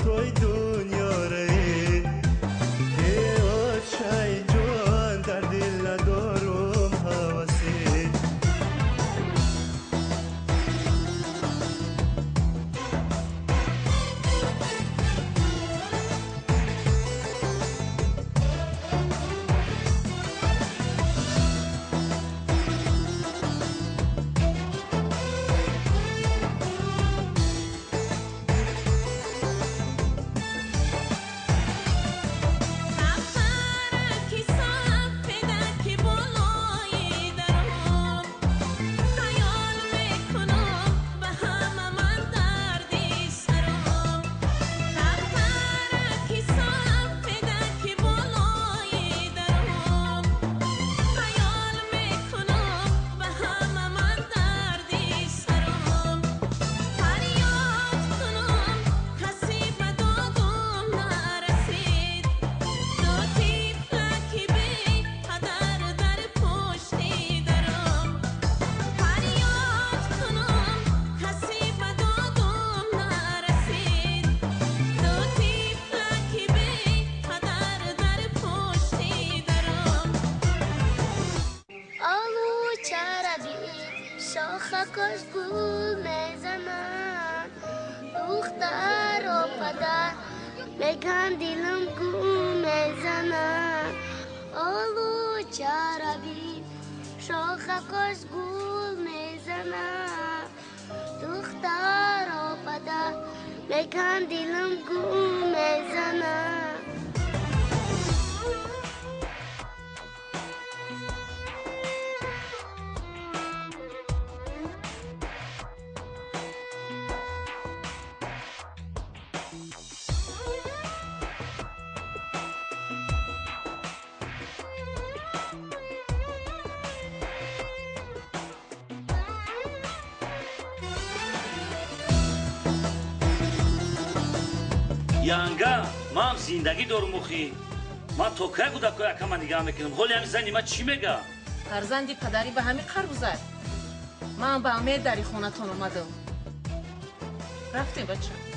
Той дунё ре очай ҷон дар дил надорум ҳавасе. Шохакаш гул мезанад, духтаро падар меган дилам гул мезанад. Олучараби шохакаш гул мезанад, духтаро падар меган дилам гул мезанад. Янга, ман зиндагӣ дорум охи. Ман то кай кӯдакҳои акама нигаҳ мекунам? Ҳоли ҳами зани ман чӣ мега? Фарзанди падарӣ ба ҳами қарбузад. Ман ба умед дари хонатон омадам. Рафтем, бача.